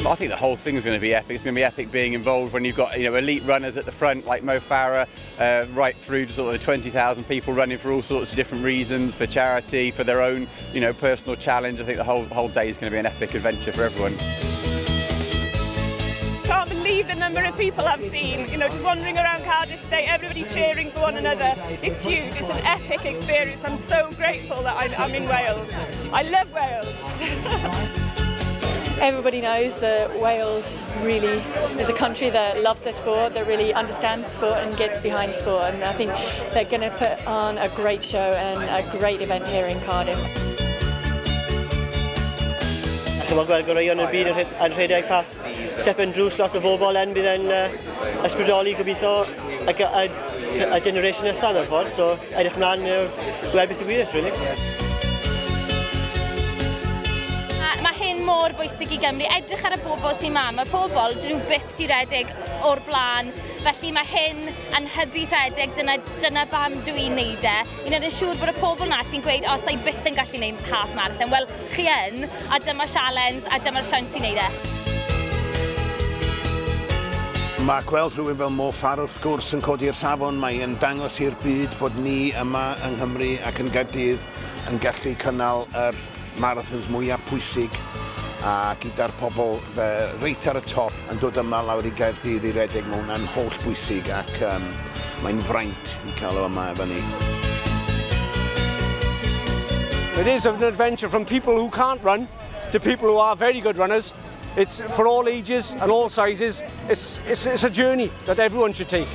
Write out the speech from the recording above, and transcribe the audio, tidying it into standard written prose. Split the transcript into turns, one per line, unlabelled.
I think the whole thing's going to be epic. It's going to be epic being involved when you've got elite runners at the front like Mo Farah, right through to sort of the 20,000 people running for all sorts of different reasons, for charity, for their own personal challenge. I think the whole day is going to be an epic adventure for everyone.
Can't believe the number of people I've seen, just wandering around Cardiff today, everybody cheering for one another. It's huge, it's an epic experience. I'm so grateful that I'm in Wales. I love Wales.
Everybody knows that Wales really is a country that loves their sport, that really understands sport and gets behind sport, and I think they're going to put on a great show and a great event here in Cardiff.
Chymod gweld goreuon y byd yn rhedeg pas stepen drws lot o bobl yn bydd yn ysbrydoli gobeithio y generation nesaf mewn ffordd, so edrych ymlaen i'r gweld beth ddigwydd, really.
Mae hyn mor bwysig i Gymru. Edrych ar y bobl sy'n ma. Mae pobl, dyn nhw byth di redeg o'r blaen. Felly mae hyn yn hybu rhedeg, dyna pam dwi'n neud e. I'n neud yn siŵr bod y pobl na sy'n gweud, "O, sa i byth yn gallu neud half marathon." Wel, chi yn, a dyma sialens, a dyma'r siawns i neud e.
Mae gweld rhywun fel Mo Farah wrth gwrs yn codi'r safon, mae'n dangos i'r byd bod ni yma yng Nghymru ac yn Gaerdydd yn gallu cynnal yr marathons mwyaf pwysig a gyda'r pobl fe reit ar y top yn dod yma lawr i Gaerdydd i redeg, mae hwnna'n holl bwysig ac mae'n fraint i cael o yma efo ni.
It is an adventure from people who can't run to people who are very good runners. It's for all ages and all sizes. It's a journey that everyone should take.